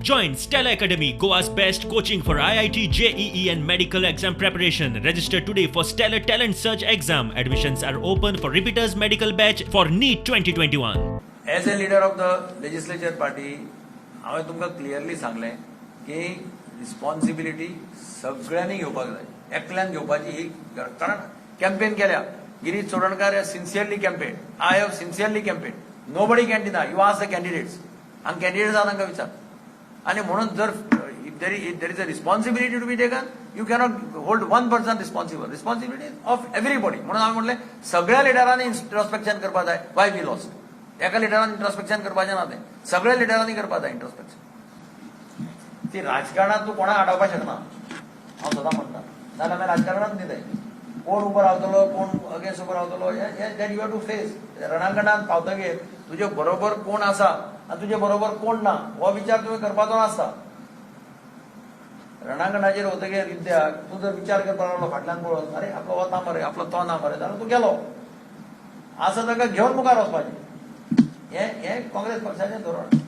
Join Stellar Academy, Goa's best coaching for IIT, JEE, and medical exam preparation. Register today for Stellar Talent Search exam. Admissions are open for repeaters medical batch for NEET 2021. As a leader of the legislature party, हांवें तुमकां clearly सांगलें की responsibility सगळ्यांनी घेवपाक जाय, एकल्यान घेवपाची ही गरज. कारण कॅम्पेन केल्या, Girish Chodankar has sincerely campaign, I have sincerely campaign. Nobody can deny. You ask the candidates. हांगा कॅन्डिडेट्स आहा, तांकां विचार. आनी म्हणून जर if there is a responsibility to be taken, you cannot hold one person responsible. Responsibility of everybody. म्हणून हांवें म्हणलें, सगळ्या लिडरांनी इंट्रोस्पेक्शन करपाक जाय, वाय we lost. एका लिडरान इंट्रोस्पेक्शन करपाचें ना, तें सगळ्या लिडरांनी करपाक जाय इंट्रोस्पेक्शन. ती राजकारणात तूं कोणाक आडावपाक शकना. हांव सदां म्हणटा, नाजाल्यार मागीर राजकारणात न्ही तें. कोण उबो रावतलो, कोण अगेन्स्ट उबो रावतलो, हें that you have to face. रणांगणात पावतगीर तुजे बरोबर कोण आसा आनी तुजे बरोबर कोण ना, हो विचार तुवें करपाचो नासता. रणांगणाचेर वतगीर युद्धाक तूं जर विचार करपाक लागलो फाटल्यान पळोवन, अरे, आपलो हो ना मरे, आपलो तो ना मरे, जाल्यार तूं गेलो. आसा ताका घेवन मुखार वचपाचें, हें हें काँग्रेस पक्षाचें धोरण.